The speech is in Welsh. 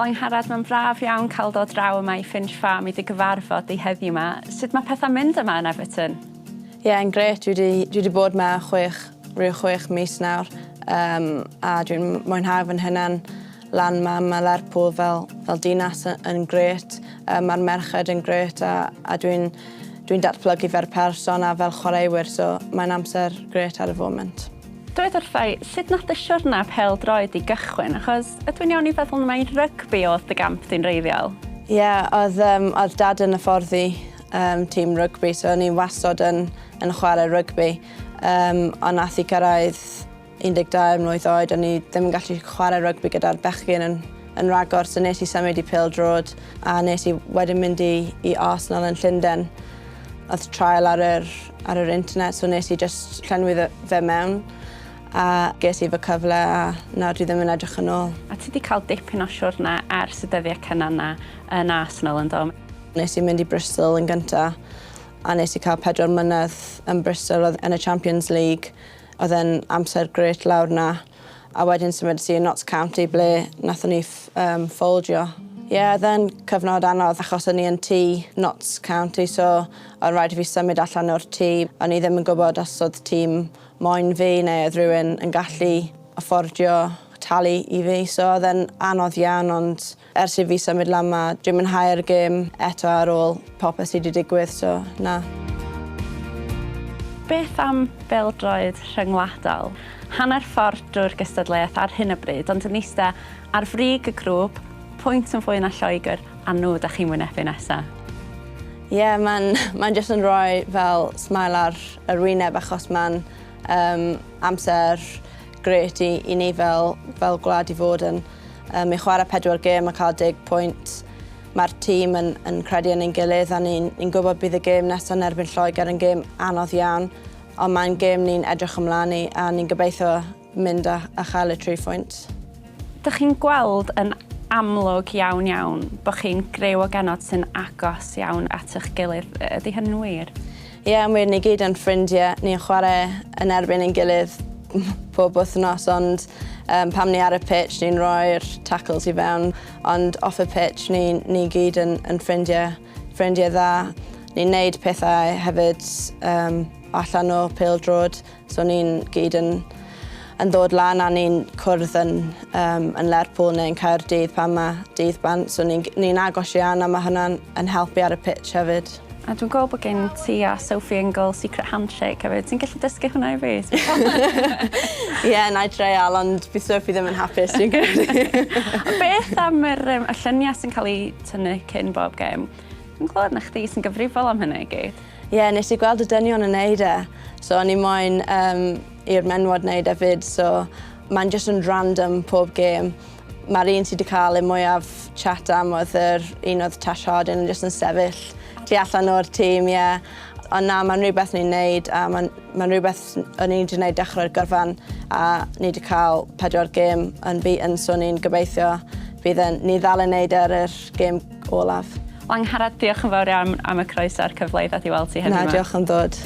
Wel Angharad, mae'n braf iawn cael dod draw yma i Finch Farm i dy gyfarfod di heddiw yma. Sut mae pethau'n mynd yma yn Everton? Ie, yeah, yn grêt. Dwi wedi bod yma rhyw 6 mis nawr a dwi'n mwynhau fy hunan lan 'ma. Mae Lerpwl fel dinas yn grêt. Mae'r merched yn grêt a dwi'n datblygu fel person a fel chwaraewyr, so mae'n amser grêt ar y foment. Dweud wrtha i, sut nath y siwrna pêl-droed i gychwyn? Achos ydw i'n iawn i feddwl mai rygbi oedd dy gamp di'n wreiddiol? Ie, yeah, oedd dad yn hyfforddi tîm rygbi, so o'n i'n wastad yn chwarae rygbi. Ond nath i cyrraedd 12 mlwydd oed, o'n i ddim yn gallu chwarae rygbi gyda'r bechgyn yn rhagor, so nes i symud i pêl-droed a nes i wedyn mynd i Arsenal yn Llundain. Oedd trial ar yr internet, so nes i just llenwi fe mewn a ges i fy cyfle a nawr dwi ddim yn edrych yn ôl. A ti wedi cael dipyn o siwrna ers y dyddiau cynnar 'na yn Arsenal, yn do? Nes i mynd i Bristol yn gynta a nes i cael 4 mlynedd yn Bristol, oedd yn y Champions League. Oedd e'n amser grêt lawr 'na. A wedyn symud i Notts County ble nathon ni ffoldio. Ie, yeah, oedd e'n cyfnod anodd achos o'n i yn tŷ Notts County, so oedd rhaid i fi symud allan o'r tŷ. O'n i ddim yn gwybod os oedd tîm moyn fi neu oedd rhywun yn gallu affordio talu i fi. So oedd e'n anodd iawn, ond ers i fi symud lan 'ma, dwi'n mwynhau'r gêm eto ar ôl popeth sydd wedi digwydd, so na. Beth am bêl-droed rhyngwladol? Hanner ffordd drwy'r gystadleuaeth ar hyn o bryd, ond yn eistedd ar frig y grŵp, pwynt yn fwy na Lloegr, a nhw da chi'n wynebu nesaf. Ie, yeah, mae'n jyst yn rhoi fel smile ar yr wyneb achos mae'n amser grêt i ni fel gwlad i fod yn. I chwarae pedwar gêm a cael 10 pwynt. Mae'r tîm yn credu yn ein gilydd a ni'n gwybod bydd y gêm nesaf yn erbyn Lloegr yn gêm anodd iawn. Ond mae'n gêm ni'n edrych ymlaen i a ni'n gobeithio mynd a chael y 3 phwynt. Dych chi'n gweld yn amlwg iawn iawn bod chi'n griw o genod sy'n agos iawn at eich gilydd. Ydy hynny'n wir? Ie, yeah, wir, ni gyd yn ffrindiau. Ni'n chwarae yn erbyn ein gilydd pob wythnos, ond pam ni ar y pitch, ni'n rhoi'r tackles i fewn. Ond off y pitch, ni gyd yn ffrindiau dda. Ni'n neud pethau hefyd allan o pêl-droed, so ni'n gyd yn ddod lan a ni'n cwrdd yn Lerpwl neu yn Caerdydd pan mae dydd bant. So ni agos iawn a mae hwnna'n yn helpu ar y pitch hefyd. A dwi'n gweld bod gen ti a Sophie Ingle secret handshake hefyd. Ti'n gallu dysgu hwnna i fi? Ie, yeah, na i treial, ond bydd Sophie ddim yn hapus, dwi'n credu. Beth am y lluniau sy'n cael eu tynnu cyn bob gêm? Dwi'n clywed na chdi sy'n gyfrifol am hynny i gyd. Ie, yeah, nes i gweld y dynion yn neud e. So o'n i moyn i'r menwod neud e fyd, so mae'n just yn random pob gêm. Mae'r un sydd wedi cael y mwyaf chat am oedd yr un oedd Tash Harding yn just yn sefyll tu allan o'r tîm, ie. Yeah. Ond na, mae'n rhywbeth ni'n neud a mae'n rhywbeth o'n i'n wedi gwneud dechrau'r gyrfan a ni wedi cael pedwar gêm unbeaten, so ni'n gobeithio bydd yn, ni ddal yn neud ar yr gêm olaf. Angharad, diolch yn fawr iawn am y croeso a'r cyfle i ddod i weld ti heddiw. Na, diolch am ddod.